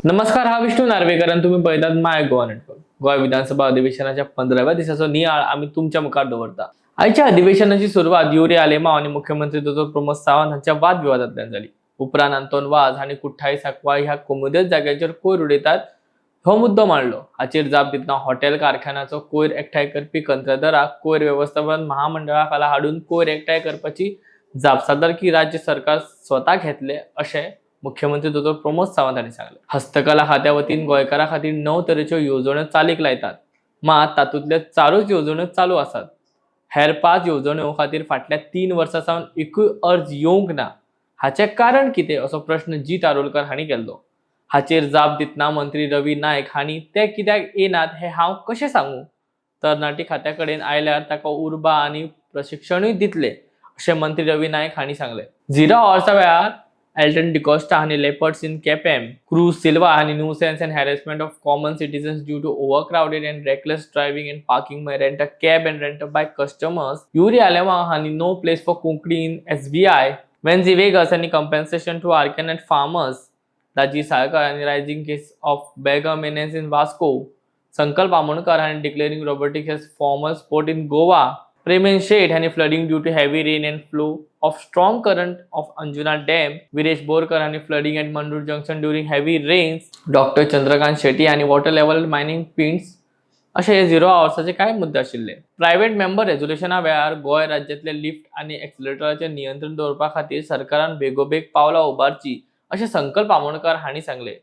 नमस्कार, हा विष्णू नार्वेकर आणि तुम्ही पळयतात माय गोवा नेटवर्क. गोंय विधानसभा अधिवेशनाच्या 15व्या दिसाचो नियाळ आमी तुमच्या मुखार दवरता. आयच्या अधिवेशनाची सुरवात युरी आलेमाव आणि मुख्यमंत्री दोतोर प्रमोद सावंत हांच्या वादविवादांतल्यान जाली. उपरांत आंतोन वाज हांणी कुठ्ठाळी सांकवाळ ह्या कोमुदेद जाग्यांचेर कोयर उडयतात हो मुद्दो मांडलो. हाचेर जाप दितना हॉटेल कारखान्याचो कोयर एकठांय करपी कंत्राटदाराक कोयर वेवस्थापन महामंडळा खाला हाडून कोयर एकठांय करपाची जापसालदारकी राज्य सरकार स्वता घेतले, अशें मुख्यमंत्री दोतोर प्रमोद सावंत हांणी सांगलें. हस्तकला खात्या वतीन गोंयकारां खातीर णव तरेच्यो येवजण्यो चालीक लायतात, मात तातूंतल्यो चारूच येवजण्यो चालू आसात. हेर पांच येवजण्यो खातीर फाटल्या 3 वर्सां सावन एकूय अर्ज येवंक ना. हाचें कारण कितें, असो प्रश्न जीत आरोलकर हांणी केल्लो. हाचेर जाप दितना मंत्री रवी नायक हांणी ते कित्याक येनात हें हांव कशें सांगूं? तरणाटी खात्या कडेन आयल्यार ताका उर्बा आनी प्रशिक्षणूय दितले, अशें मंत्री रवी नायक हांणी सांगलें. झिरो अवर्सा वेळार एल्टन डिकॉस्टा हांणी लेपर्ड्स इन केपेम, क्रूज सिल्वा हांणी nuisance and harassment of common citizens due to overcrowded and reckless driving and parking my rent a cab and rent a bike customers, Yuri Alemao हांणी no place for Konkani in SBI, Venzy Viegas हांणी compensation to arecanut farmers, Daji Salkar हांणी rising case of beggar menace in Vasco, संकल्प आमोणकर हांणी declaring robotics as formal sport in Goa, Premen Shet हांणी flooding due to heavy rain and flow of strong current of Anjuna Dam, Viresh Borkar हांणी flooding at Mandore junction during heavy rains, doctor Chandrakant Shetty हांणी water level mining pits, अशे हे zero आवर्साचे कांय मुद्दे आशिल्ले. Private member रेजोल्युशना वेळार गोंय राज्यांतले lift आनी एक्सिलेटराचेर नियंत्रण दवरपा खातीर सरकारान बेगोबेग पावलां उबारची, अशें संकल्प आमोणकर हांणी सांगलें.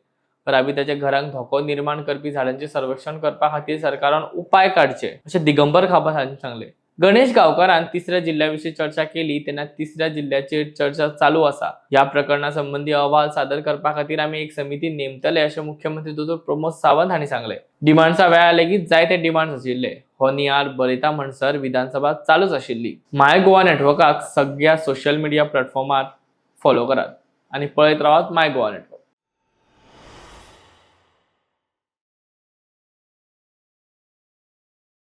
राबित्याच्या घरांक धोको निर्माण करपी झाडांचें सर्वेक्षण करपा खातीर सरकारान उपाय काडचे, अशें दिगंबर कामत हांणी सांगलें. गणेश गांवकारान तिसऱ्या जिल्ल्या विशीं चर्चा केली तेन्ना तिसऱ्या जिल्ल्याचेर चर्चा चालू आसा. ह्या प्रकरणा संबंदी अहवाल सादर करपा खातीर आमी एक समिती नेमतले, अशें मुख्यमंत्री दोतोर प्रमोद सावंत हांणी सांगलें. डिमांड्सा वेळार लेगीत जायते डिमांड्स आशिल्ले. हो नियाळ बरयता म्हणसर विधानसभा चालूच आशिल्ली. माय गोवा नेटवर्काक सगळ्या सोशल मिडिया प्लॅटफॉर्मार फॉलो करात आनी पळयत रावात माय गोवा नेटवर्क.